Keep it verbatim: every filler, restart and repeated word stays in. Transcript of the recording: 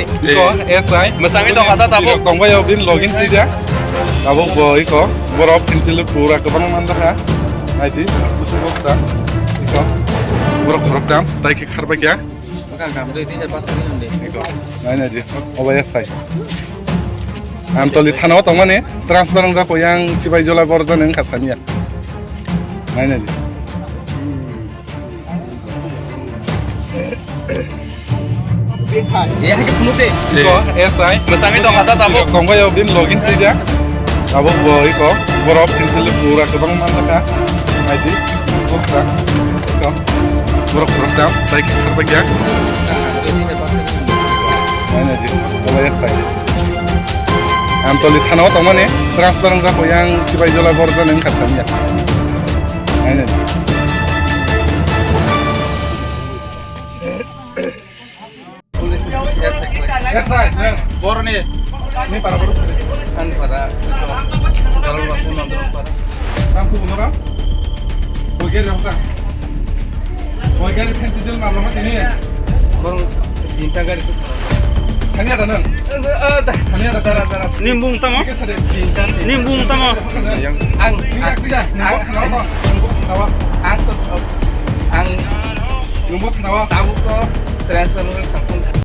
Iko, S I. Mwsangwi tongkha ta tabuk. Tongbaio bini login khaijak. Tabuk bo iko, borok pencil pura kwbangma manjakha. Naidi, busu boksa. Iko, borok khoroktham, tai khe kharbaikha. Iko, nai naidi, obo S I. Amtoli thanao tongmani, transfer wngjak koi ang Sipaijala borjani wngkha saniya. Nai naidi. Iko, S I. Mwsangwi tongkha ta tabuk. Tongbaio bini login khaijak. Tabuk bo iko, borok pencil pura kwbangma manjakha. Naidi, boksa. Iko, borok khoroktham, tai khe kharbaikha. Nai naidi, obo S I. Amtoli thanao tongmani, transfer wngjak koi ang Sipaijala borjani wngkha saniya. Nai naidi. Boroni. Ni para borok. Ang para. Jalal Basu Nandor para. Ang ku bunora. Boger ramsa. Boger pen tijol ma lama tini. Borong tinta gari tu. Thani ada nang. Thani ada sara sara. Nimbung tamo. Ke sare. Nimbung tamo. Ang. Tidak tidak. Ang. Ang. Ang. Ang. Ang. Tabuk to transfer nungwi sang.